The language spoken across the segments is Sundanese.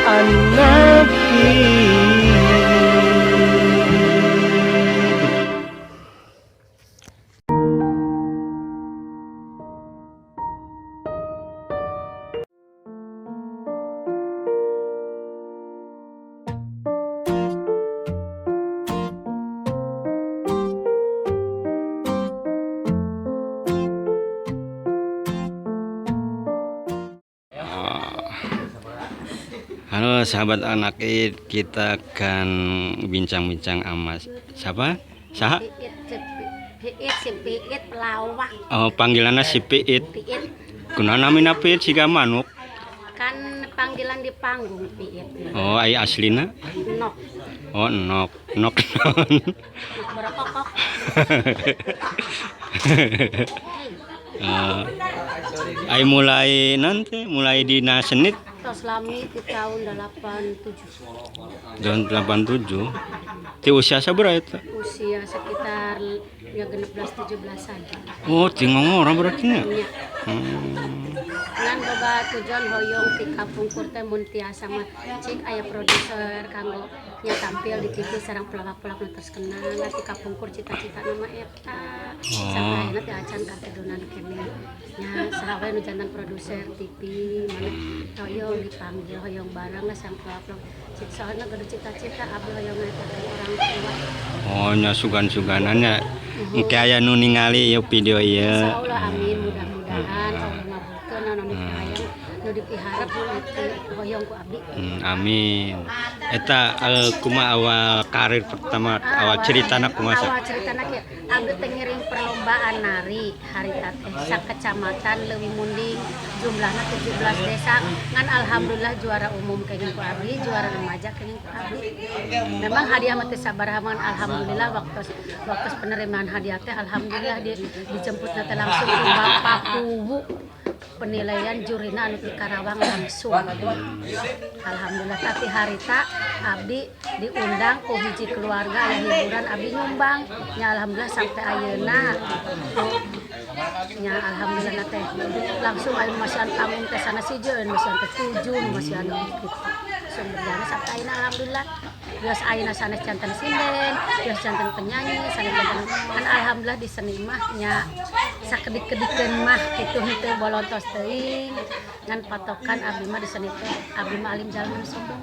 Anak Id. Halo sahabat Anak Id, kita akan bincang-bincang sama siapa? Saha? Piit, piit, si Piit pelawak. Oh, panggilannya si Piit. Piit. Kunaon namina Piit siga manuk? Kan panggilan di panggung Piit. Oh, ai aslina? Nok. Oh, Nok. Nok naon? Nok berokok. Eh, ai mulai nanti mulai dina senit. Tos lami di tahun 87. Tahun 87. Ti usia sabaraha eta? Usia sekitar ya 16 17-an. Oh, ti ngongora berarti nya. Nya. Ngan boga tujuan hoyong ti kapungkur teh mun tiasa mah cik aya produser kanggo nya tampil di TV sareng pelawak-pelawak nu terkenal lah ti kapungkur cita-cita mah eta. Sampai ayeuna teh acan katedunan keneh. Nya saha we nu janten produser TV mana hoyong dipanggil, hoyong bareng lah sareng pelawak-pelawak. Cik soalna gaduh cita-cita abdi hoyong eta orang tua. Oh, nya sugan-suganannya engke aya nu ningali ieu video ieu. Insyaallah, amin, mudah-mudahan Allah ngabulkeun anu dipihayang, nu dipiharep, nu dihoyong ku abdi. Amin. Eta kumaha awal karir pertama, awal ceritana kumaha? Awal ceritana kieu, abdi teh ngiring perlombaan nari harita teh sakecamatan Leuwi Munding, jumlahna 17 desa, ngan alhamdulillah juara umum kenging ku abdi, juara remaja kenging ku abdi. Memang hadiah mah teu sabaraha, ngan alhamdulillah waktu waktu penerimaan hadiah teh alhamdulillah dijemputna teh langsung ku Bapak Kuwu, penilaian jurina anu ti Karawang langsung. Alhamdulillah, tapi harita abdi diundang ku hiji keluarga aya hiburan, abdi nyumbang nya, alhamdulillah sampai ayeuna nya, alhamdulillah teh langsung aya masihan panggung teh sana siji, aya masihan teh tujuh, masihan gitu, langsung berjalan sampai ayeuna, alhamdulillah. Biasa ayeuna sanes janten sinden, biasa janten penyanyi, sanes janten kan, alhamdulillah di seni mah nya sakedik-kedikeun mah kitu, henteu bolontos teuing, ngan patokan abdi mah di seni teh abdi mah alim jalma nu sombong.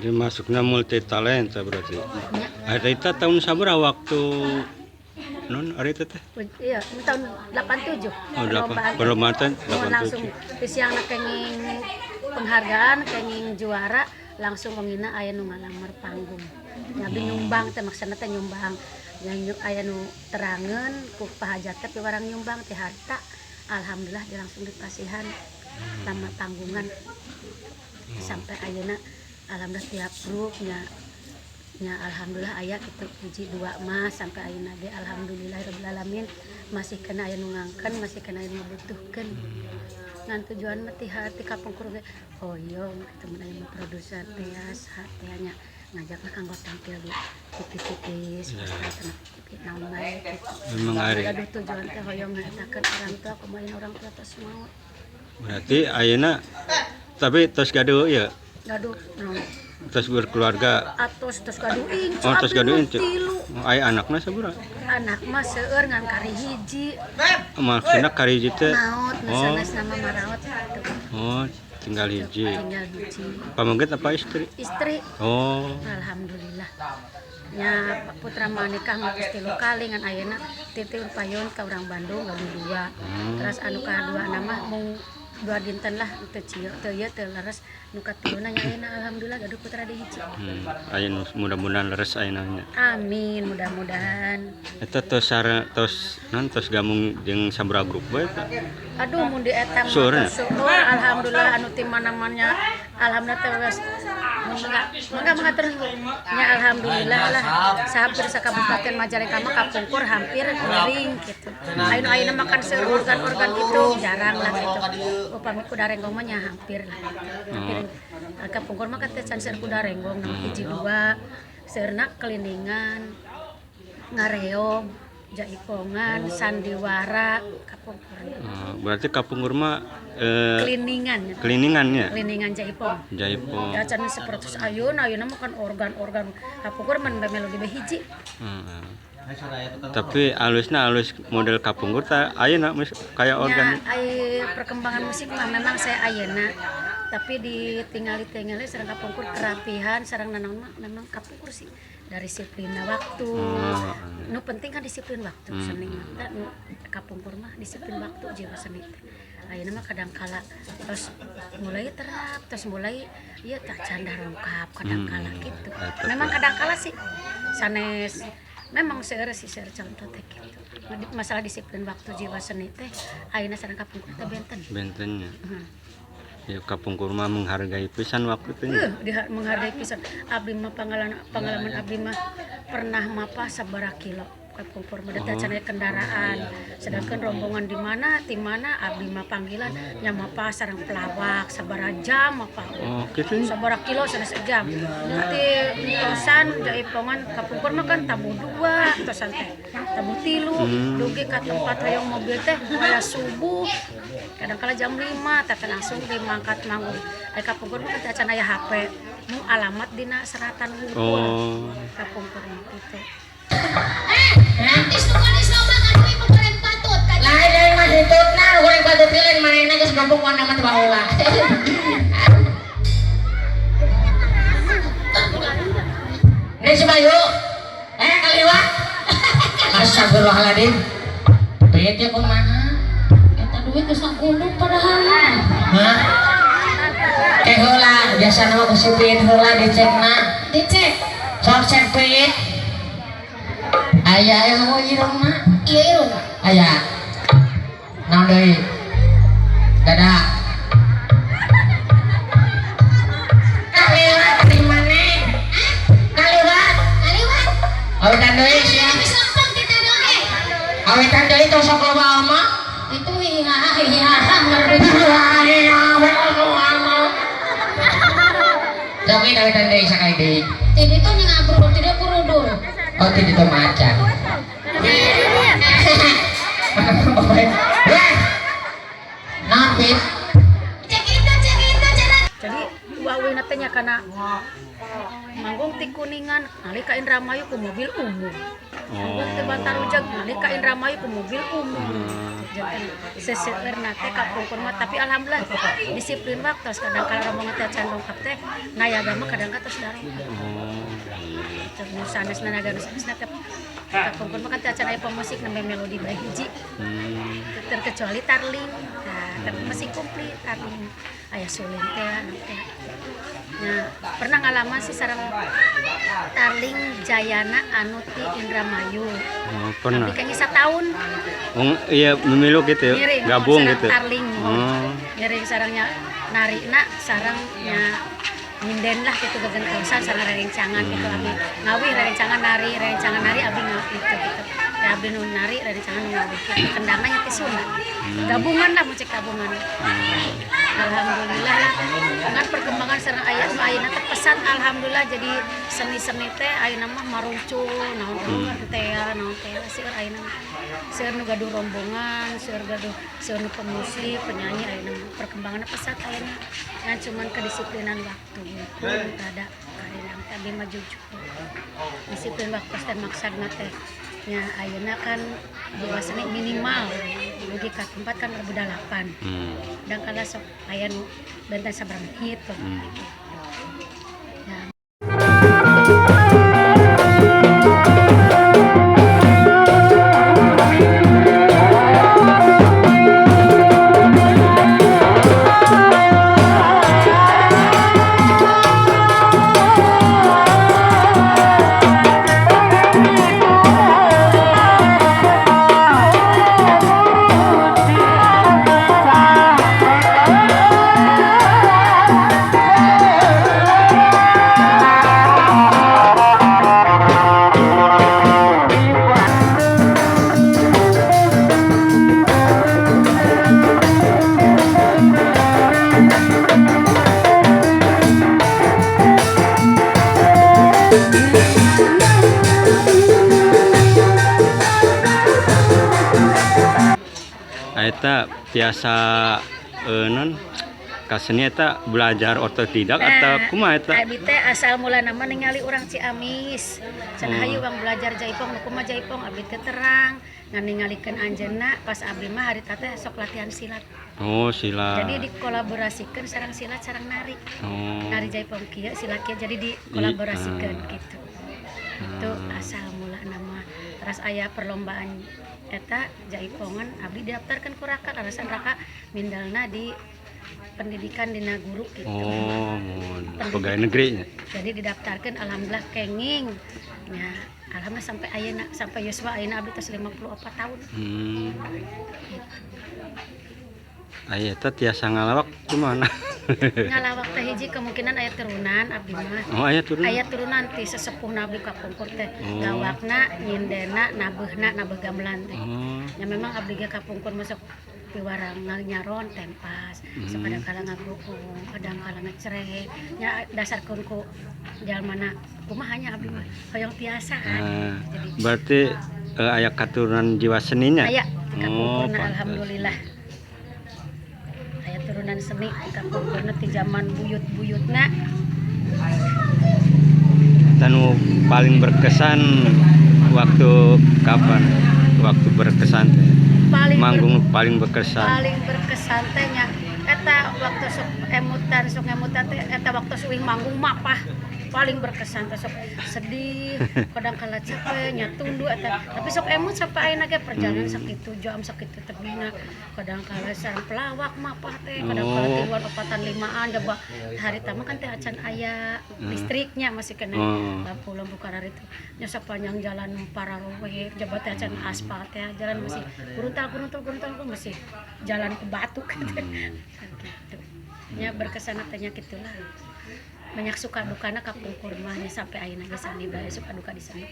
Jadi masuknya multi talenta berarti. Nya. Harita tahun sabaraha waktu non harita teh? Iya, ini tahun 87. Oh, delapan. Perlombaan teh Mun langsung 87. di siang kenging penghargaan, kenging juara, langsung wengina aya nu ngalamar panggung. Abdi nyumbang teh, maksudna teh nyumbang. Yang aya nu terangeun ku pahajat teh piwarang nyumbang teh harta. Alhamdulillah dia langsung dipasihan lamar panggungan sampai ayeuna, alhamdulillah tiap grup nya nya alhamdulillah aya kitu hiji dua mah sampai ayeuna ge, alhamdulillah rabbil alamin, masih kena aya nu ngangkeun, masih kena aya nu ngabutuhkeun. Ngan tujuan mah ti hati kapungkur ge hoyong kitu mun aya mah produser teh teh nya ngajakna kanggo tampil di TV-TV swasta atau TV naon bae gitu. Memang ari. Gaduh tujuan teh hoyong ngaetakeun orang tua, kumaha orang tua tos maot. Berarti ayeuna tapi tos gaduh ya? Gaduh naon? Terus berkeluarga. Atos tos gaduh incu. Oh, tos abdi gaduh mah incu. tilu. Oh, aya anakna sabaraha? Anak mah seueur ngan kari hiji. Maksudna kari hiji teh? Maot, nu Oh. sanes nama maraot gitu. Oh, tinggal hiji. Tinggal hiji. Pameget apa istri? Istri. Oh. Alhamdulillah. Nya putra mah nikah mah geus 3 kali ngan ayeuna titi payon ka urang Bandung gaduh 2. Terus anu kadua mah mung 2 dinten lah teu cieu teu ieu teu leres nu katiluna nya ayeuna alhamdulillah gaduh putra deui hiji. Ayeuna mudah-mudahan leres ayeuna nya. Amin, mudah-mudahan. Eta tos sare tos non tos gabung jeung sabaraha grup bae eta? Aduh mun di eta mah Seueur nya? tos seueur alhamdulillah anu ti mana-mana alhamdulillah teh geus mangga mangga terus Bu. Nya alhamdulillah lah sahampir sakabupaten Majalengka mah kapungkur hampir kering gitu. Ayeuna ayeuna makan seueur organ-organ gitu jarang lah gitu. Upami kuda renggong mah nya hampir lah. Hampir kapungkur mah kan teh can seueur kuda renggong nama hiji dua seueurna keliningan ngareog jaipongan sandiwara kapungkur. Berarti kapungkur mah keliningan. Keliningannya? Keliningan jaipong. Jaipong. Ya can seperti ayeuna ayeuna mah kan organ-organ kapungkur mah melodi bae hiji. Tapi alusna alus model kapungkur tah ayeuna kayak organ. Ya, ai perkembangan musik mah memang saya ayeuna. Tapi ditinggali-tingali sareng kapungkur kerapihan sareng nanaon mah memang kapungkur sih. Dari disiplin waktu. Nu penting kan disiplin waktu seni mah. Tah nu kapungkur mah disiplin waktu jiwa seni teh. Ayeuna mah kadang kala terus mulai terap, terus mulai ieu tah canda rongkap kadang kala gitu. Memang kadang kala sih sanes memang seueur sih seueur contoh teh gitu. Masalah disiplin waktu jiwa seni teh ayeuna sareng kapungkur teh benten. Bentennya. Ya kapungkur mah menghargai pisan waktu teh. Menghargai pisan. Abdi mah pengalaman abdi mah pernah mapah sabaraha kilo kapungkur mah teh can aya kendaraan. Sedangkan rombongan di mana, di mana abdi mah panggilan nya mapah sareng pelawak sabaraha jam mapah. Oh, kitu nya. Sabaraha kilo sanes jam. Nanti tosan jaipongan kapungkur mah kan tabuh 2 tosan teh. Tabuh 3 dugi ka tempat hoyong mobil teh waya subuh. Kadang-kala jam 5 teh langsung dimangkat manggung. Ai kapungkur mah teh can aya HP. Mung alamat dina seratan wungkul. Oh. Kapungkur mah kitu. Lain lain mah hitutna goreng patut lain manehna geus gombong warna mah teu baheula. Nih si Bayu. Kaliwat. Astagfirullahaladzim. Duit ya kumaha? Eta duit geus ngagundung padahal. Hah? Ke heula, biasana mah ku si Pit heula dicekna. Dicek. Sok cek Pit. Aya ilmu irungna. Iya irungna. Aya. Naon deui? Dada. Kaliwat di maneh? Kaliwat. Kaliwat. Awetan deui sia. Geus lempeng kita oge. Awetan deui tong sok loba omong. Itu hihaha hihaha ngerti. Sok ieu awetan deui sakali deui. Jadi itu ngabrul tidak kurudur. Oh, tidak itu macan. Naon, Pit? Cek itu cenah. Jadi wawina teh nya kana manggung ti Kuningan ngalih ka Indramayu ku mobil umum. Manggung ti Bantarujeg ngalih ka Indramayu ku mobil umum. Janten seseueurna teh kapungkur mah tapi alhamdulillah disiplin waktu kadang kala rombongan teh can dongkap teh nayaga mah kadang tos darongkap. Nu sanesna naga nu sanesna teh kapungkur mah kan teh acan aya pemusik nembe melodi bae hiji. Terkecuali tarling. Nah, tapi masih komplit tarling. Aya suling teh anu teh. Nah, pernah ngalaman sih sareng tarling Jayana anu ti Indramayu. Oh, pernah. Tapi kayaknya setahun. Oh, iya memilu gitu ya, Ngiring, gabung sareng gitu. Tarling. Oh. Ngiring sarengnya narina sarengnya nyinden lah gitu gegentosan sareng rerencangan gitu abi ngawih rerencangan nari abi ngawih gitu gitu. Ya, abdi nu nari rerencangan nu ngawih gitu. Kendangna nya ti Sunda. Gabungan lah musik gabungan. Alhamdulillah lah dengan perkembangan sareng aya nu ayeuna teh pesat alhamdulillah jadi seni-seni teh ayeuna mah maruncul naon teh naon teh seueur ayeuna mah. Seueur nu gaduh rombongan, seueur gaduh seueur nu pemusik, penyanyi ayeuna mah perkembanganna pesat ayeuna. Ngan cuman kedisiplinan waktu ada Harindang teh abdi mah jujur. Meskipun waktu teh maksudna teh nya ayeuna kan jiwa seni minimal dugi ka tempat kan 2008. Dan kalau sok aya nu benten sabaraha menit gitu. Ya. Eta biasa non kaseni eta belajar otodidak atau kumaha eta? Abi teh asal mula nama ningali urang Ciamis. Cenah hayu bang belajar jaipong, nu kumaha jaipong abdi teh terang ngan ningalikeun anjeunna pas abdi mah harita teh sok latihan silat. Oh, silat. Jadi dikolaborasikeun sareng silat sareng nari. Oh. Nari jaipong kieu silat kieu jadi dikolaborasikeun gitu. Itu asal mula nama. Terus aya perlombaan eta jaipongan abdi didaftarkeun ku raka larasan raka mindalna di pendidikan dina guru gitu. Oh, mun pegawai negeri nya. Jadi didaftarkan alhamdulillah kenging. Ya, alhamdulillah sampai ayeuna sampai yuswa ayeuna abdi tos 54 tahun. Gitu. Aya eta tiasa ngalawak kumaha? Ngalawak teh hiji kemungkinan aya turunan abdi mah. Oh, aya turunan. Aya turunan ti sesepuhna abdi kapungkur teh. Oh. Gawakna, nyindena, nabeuhna, nabeuh gamelan teh. Oh. Ya memang abdi ge kapungkur masuk piwarang nyaron tempas. Sok kadang kala ngaguung, kadang kala ngecreh. Nya dasarkeun ku jalmana kumaha nya abdi mah hoyong tiasa kan. Jadi Berarti aya katurunan jiwa seninya? Aya ti kapungkurna Oh, pantes. Alhamdulillah. Aya turunan seni ti kapungkurna ti zaman buyut-buyutna. Eta nu paling berkesan waktu kapan? Waktu berkesan teh. Paling Manggung paling berkesan. Paling berkesan teh nya eta waktu sok emutan teh eta waktu suwing manggung mapah paling berkesan teh sok sedih kadang kala capek nya tunduh eta tapi sok emut sampai ayeuna ge perjalanan sakitu jam sakitu tebihna kadang kala sareng pelawak mapah teh kadang kala tiluan opatan limaan coba harita mah kan teh acan aya listriknya masih kena lampu-lampu kararitu nya sepanjang jalan pararowe jaba teh acan aspal teh jalan masih gruntal gruntal gruntal masih jalan ke batu gitu. Gitu. Nya berkesan teh nya kitulah. Banyak suka dukana kapungkur mah nya sampai ayeuna ge sami bae suka duka di sana.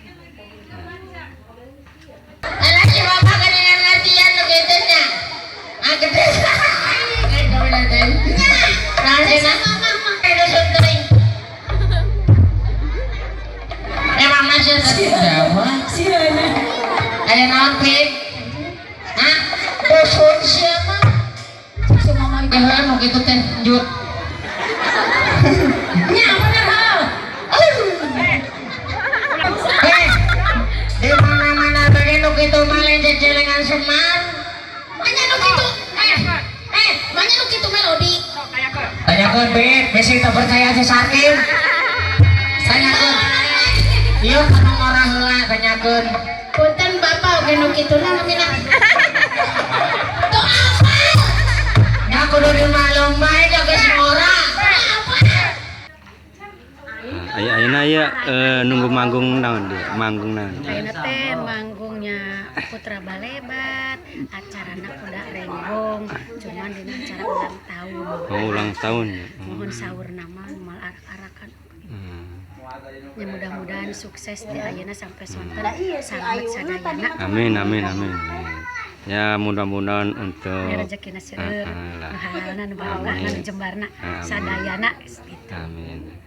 Alah si bapak geningan ngertian nu kitu nya. Ah gede. Nah, cenah. Dusun teuing. Emang masih tadi Jawa? Aya naon Pik? Hah? Dusun sia mah. Si mama geus nu kitu teh njut. Nya bener heuh. Di mana-mana bagi nu kitu mah lain cecelengan Semar. Manya nu kitu. Manya nu kitu melodi. Tanyakeun Bit, bisi teu percaya si Sarkim. Tanyakeun. Ieu kana ngora heula tanyakeun. Punten bapak oge nu kituna namina. Tuh apa? Nya kudu dimaklum bae da geus ngora. Aya ayeuna aya nunggu manggung naon dia? Manggung naon? Ayeuna teh manggungnya Putra Balebat, acarana kuda renggong, cuman dina acara ulang tahun. Oh, ulang tahun ya. Mohon saurna mah moal arak-arakan. Ya mudah-mudahan sukses di ayeuna sampai sonten salamet sadayana. Amin amin amin. Ya mudah-mudahan untuk Ya rezekina seueur, lah. nu halalna nu barokahna nu jembarna sadayana gitu. Amin.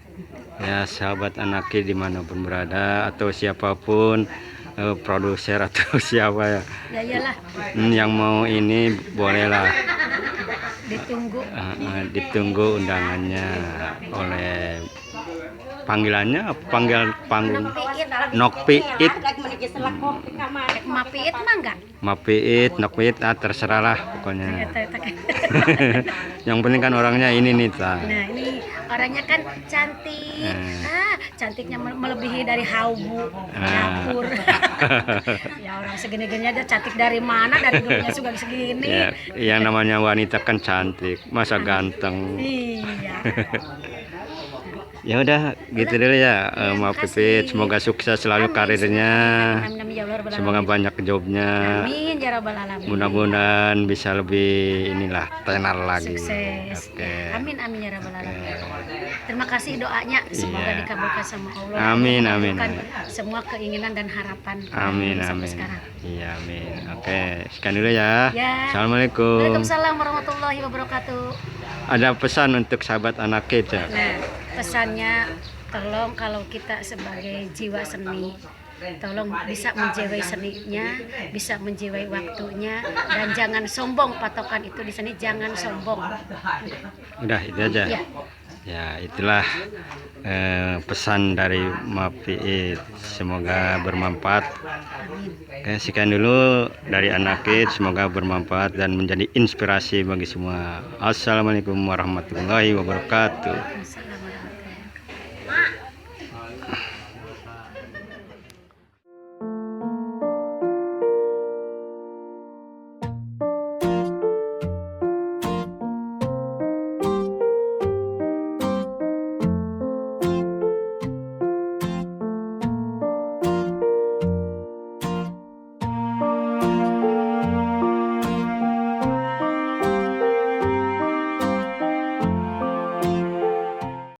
Ya sahabat Anaki dimanapun berada atau siapapun produser atau siapa ya. Ya iyalah. Yang mau ini bolehlah. Ditunggu. Ditunggu undangannya oleh Panggilannya apa? Panggilan panggung. Nokpiit. Nokpiit. Mapiit mah enggak? Mapiit, Nokpiit, ah terserah lah pokoknya. Eta, eta. Yang penting kan orangnya ini nih, ta. Nah, ini orangnya kan cantik. Ah, cantiknya melebihi dari haubu, dapur. Ya orang segini-gini aja cantik dari mana? Dari dulunya juga segini. Ya, yang namanya wanita kan cantik, masa ganteng. Iya. Ya udah, gitu dulu ya, Ya, Ma makasih. Pipit. Semoga sukses selalu Amin. karirnya. Amin, amin, ya Allah, rabbal Semoga alamin. banyak jobnya. Amin ya rabbal alamin. Mudah-mudahan bisa lebih inilah tenar lagi. Sukses. Oke. Amin amin ya rabbal alamin. Terima kasih doanya, semoga dikabulkan sama Allah. Amin, amin, Dikabulkan amin. semua keinginan dan harapan Amin, sampai amin. sekarang. Iya, amin. Oke, sekian dulu ya. Ya. Assalamualaikum. Waalaikumsalam warahmatullahi wabarakatuh. Ada pesan untuk sahabat anak kita. Nah, pesannya tolong kalau kita sebagai jiwa seni, tolong bisa menjiwai seninya, bisa menjiwai waktunya, dan jangan sombong, patokan itu di seni jangan sombong. Udah, itu aja. Ya. Ya, itulah pesan dari Mapiit. Semoga bermanfaat. Amin. Oke, sekian dulu dari Anakit. Semoga bermanfaat dan menjadi inspirasi bagi semua. Assalamualaikum warahmatullahi wabarakatuh. Assalamualaikum warahmatullahi wabarakatuh.